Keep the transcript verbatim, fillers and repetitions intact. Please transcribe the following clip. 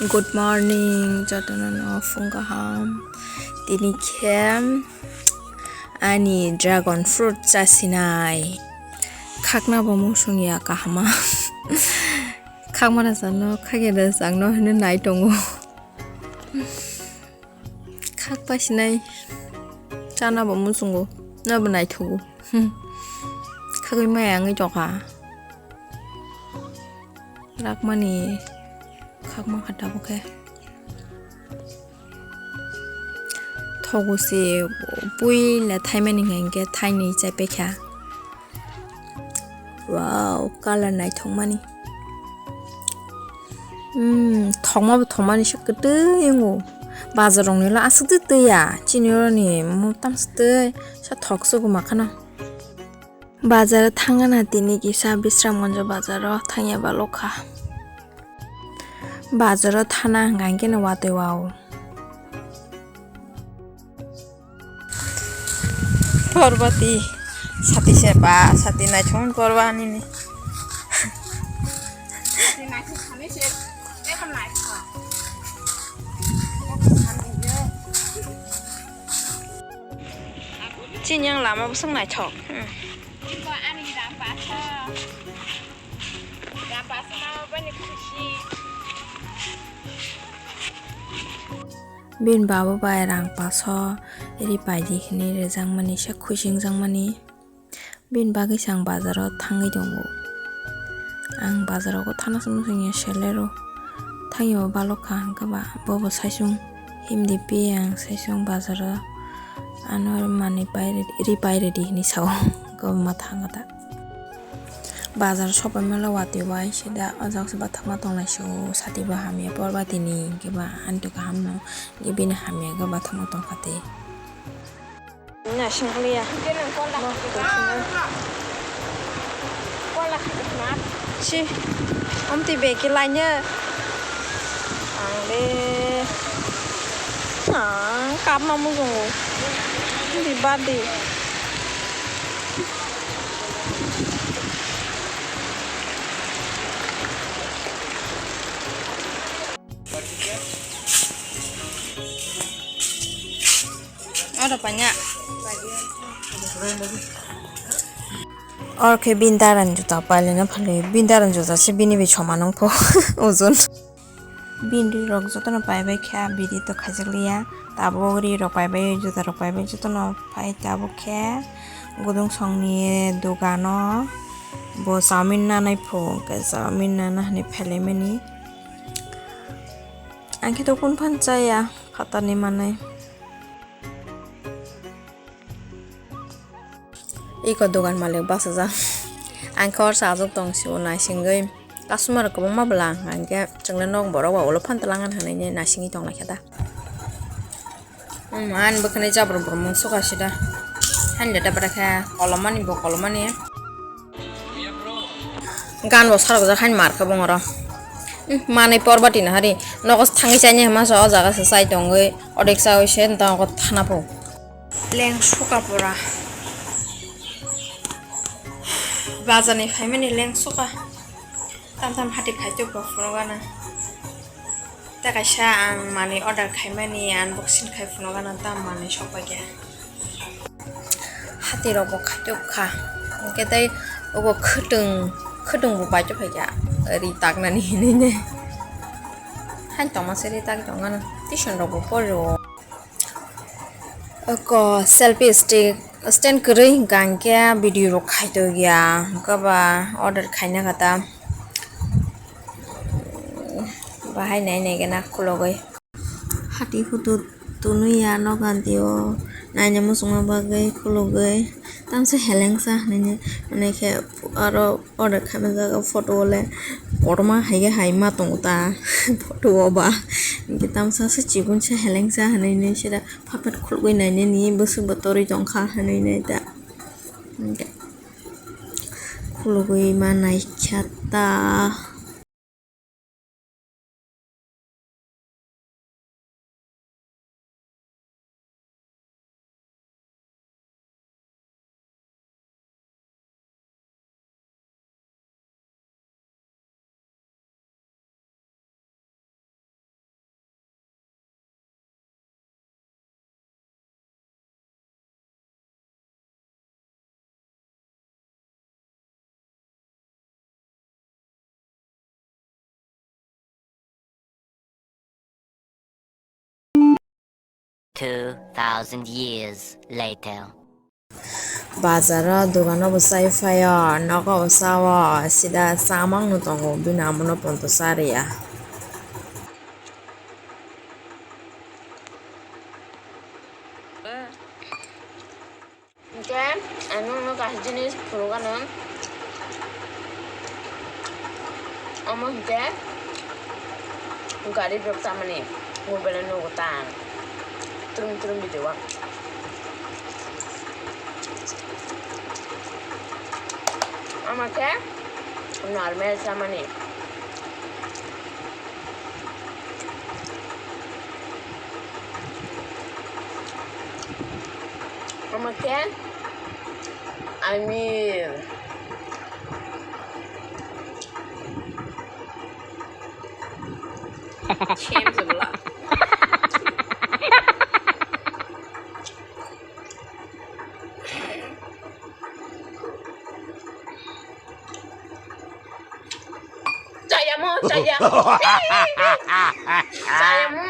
Good morning, jotono no phung kaham. Tini khe ani dragon fruit chasinai. Khakna bo musung ya kahama. Khakma na chano, khakya da changno hwnwi nai tongo. Khak pasinai. Chana bo muchungo. Na bo naithogo. Hmm. Khagwi maya wngwi tongkha. Rakmani khakma kha tabuk khe. Thogo se puila thaimani hwnkhe thainwi chai paikha. Wow, color naithokmani. Hmm, thokma bo thokmani se kwtwi wngo. Bazar rokni lo aswk twi twiya. Chini oroni mo tamsa twi sa thok sugu makhano. Bazar o thangna tini kisa Bisramganj bazar o thangya balokha. Bazar o thana hwnkha hwnkhe no watwi wao. Porbati sati se ba sati naithok porba nini. Chini yang lama bwswk naithok. Hmm. Bini baba bai rang paso ri paidi hinwi rijak mani se khuising jak mani. Bini bagwi se ang bazar o thangwi tongo. Ang bazar o thana se muchungya selero thangya bo balok kha hwnkhe ba bobo saisung himdi piya ang saisung bazar o ano manwi pai ri pai ridi hinwi sao. Hwnkhe bo ma thangkha ta. Bazar sopai mano watwi bai sida o jaga se bathakma tongnai se o sati bo hamya porbati ni hwnkhe ba ani to kaham no hwnkhe bini hamya khe bathakma tongkha tei. Naising liya. Si, omtwi bag khe lainw. Ang le. Ang kapma muchungo. Di badi. Oro panya. Or khe bini darani juta pailina phalwi, bini darani juta se bini bai soman wngkho ojon. Bini ri rok jotono paibai kha, bini to khaijak liya. Tabuk ri rok paibai, juta rok paibai, jotono pai tabuk khe gudung songni dogano bo chowmin nanai phu, hwnkhe chowmin nana hinwi phailaimani. Ang khe to kunu phano chaya, phatarni manwi. Iko dogan malik bachajak. Ang khe or chajak tong sio naisingwi. Customer kwbangma bwla ang khe chwngno nok borok ba ulo phan twlang hinwi naisingwi tong lai kha da. Ani bwkhani jabra borok mung sukha sida. Hani da bwrwkha kolomani bo kolomani. Gan bo sarok jak hani mar khe bongoro. Manwi porbati no hari nogo thangwi chaini hwnma se o jaga se chai tongwi odek chawi se nogo thana pho. Leng suka pura. Bazar ni phaimani leng suka. Tam tam hati khai tuk rok phunukgana. Tei kaisa ang manwi order khaimani unboxing khai phunukgana tam manwi sokpaikha. Hati rok bo khai tuk kha. Hwnkhe tei obo khwtwng, khwtwng bo pai tuk phaikha. Ri taknani hinwi ne. Hain tongma se ri tak tongmano. Tuition rok bo porio. Oko selfie stick stand kwrwi hwnkha hwnkhe video rok khaitokya hwnkhe ba order khaina kha ta bahai nai nai gana khulogwi. Hati hutu tunui ya noganti o naina muchungma bagwi khulogwi tamsa helengsa hinwi khe aro. Order khaima jaga photo o le kotorma hai khe hai ma tongo ta photo o ba. Hwnkhe tamsa se chikon se helengsa hinwi nai sida phat phat khulugwi nainani bwswk bo torwi tongkha hinwi nai ta. Hwnkhe khulugwi ma naikha ta. Two thousand years later. Bazaro dogano bo chai phaio, nogo bo chao, sida chamang no tongo, bini amo no ponto cha riya. Hingke ang nokno kaisa jinis phunukgano, omo hingke gari berok tamani mobile o nugo tang trum trum video o. Omo khe normal chamani. Omo khe Amir. Shameful. Chaya mo, chaya. Chaya mo.